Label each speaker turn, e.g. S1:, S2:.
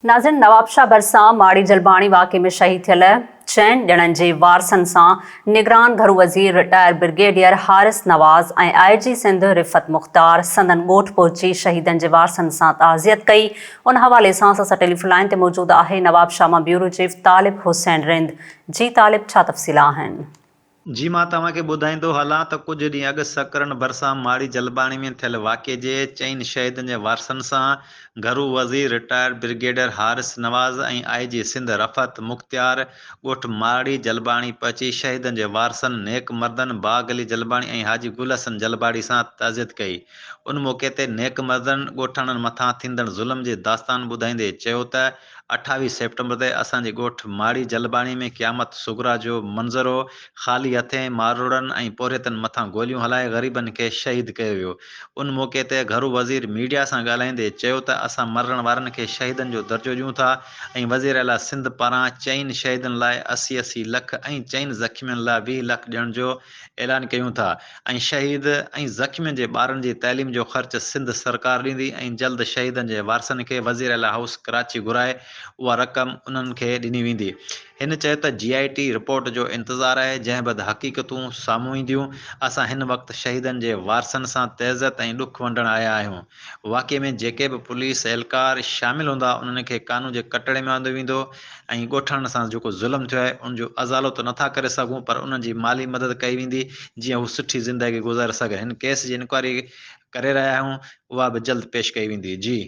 S1: ناظرين نوابشاهه ڀرسان ماڙي جلباڻي واقعي ۾ شهيد ٿيل چئن ڄڻن جي وارثن سان نگران گهرو وزير retired brigadier Haris Nawaz ۽ I G Sindh Rifat Mukhtar سندن ڳوٺ پهچي شهيدن جي وارثن سان تعزيت ڪئي ان حوالي سان اسان سان ٽيليفون لائين تي موجود آهي نوابشاهه مان بيورو چيف طالب حسين رند جي طالب ڇا تفصيل آهن.
S2: جي مان توهان کي ٻڌائيندو هلان ته ڪجهه ڏينهن اڳ سڪرنڊ ڀرسان ماڙي جلباڻي ۾ ٿيل واقعي جي چئن شهيدن جي وارثن سان گهرو وزير retired brigadier Haris Nawaz ۽ I G Sindh Rifat Mukhtiar ڳوٺ ماڙي جلباڻي پهچي شهيدن جي وارثن نيڪ مردن باغ علي جلباڻي ۽ حاجي گل حسن جلباڙي سان تعزيت ڪئي ان موقعي تي نيڪ مردن ڳوٺاڻن مٿان ٿيندڙ ظلم جي داستان ٻڌائيندي چيو ته 28 سيپٽمبر تي اسان جي ڳوٺ ماڙي جلباڻي ۾ قيامت صغريٰ جو منظر هو، خالي هٿين ماروئڙن ۽ پورهيتن مٿان گوليون هلائي غريبن کي شهيد ڪيو ويو. ان موقعي تي گهرو وزير ميڊيا سان ڳالهائيندي چيو ته اسان مرڻ وارن کي شهيدن جو درجو ڏيون ٿا ۽ وزيراعليٰ سنڌ پاران چئن شهيدن لاء 80 80 لک ۽ چئن زخمين لاء 20 لک ڏيڻ جو اعلان ڪيون ٿا ۽ شهيد ۽ زخمين جي ٻارن جي تعليم جو خرچ سنڌ سرڪار ڏيندي ۽ جلد شهيدن جي وارثن کي وزيراعليٰ هائوس ڪراچي گهرائي اها رقم انهن کي ڏني ويندي. هن چيو ته جي آء ٽي رپورٽ جو انتظار آهي جنهن بعد حقيقتون سامهون اينديون، اسان هن وقت شهيدن جي وارثن سان تعزيت ۽ ڏک ونڊڻ آيا آهيون، واقعي ۾ جيڪي به پوليس اهلڪار شامل هوندا انهن کي قانون جي ڪٽهڙي ۾ آندو ويندو ۽ ڳوٺاڻن سان جيڪو ظلم ٿيو آهي ان جو ازالو ته نٿا ڪري سگهون پر انهن جي مالي مدد ڪئي ويندي جيئن هو سٺي زندگي گذاري سگهن هن ڪيس جي انڪوائري ڪري رهيا آهيون اها به جلد پيش ڪئي ويندي جي.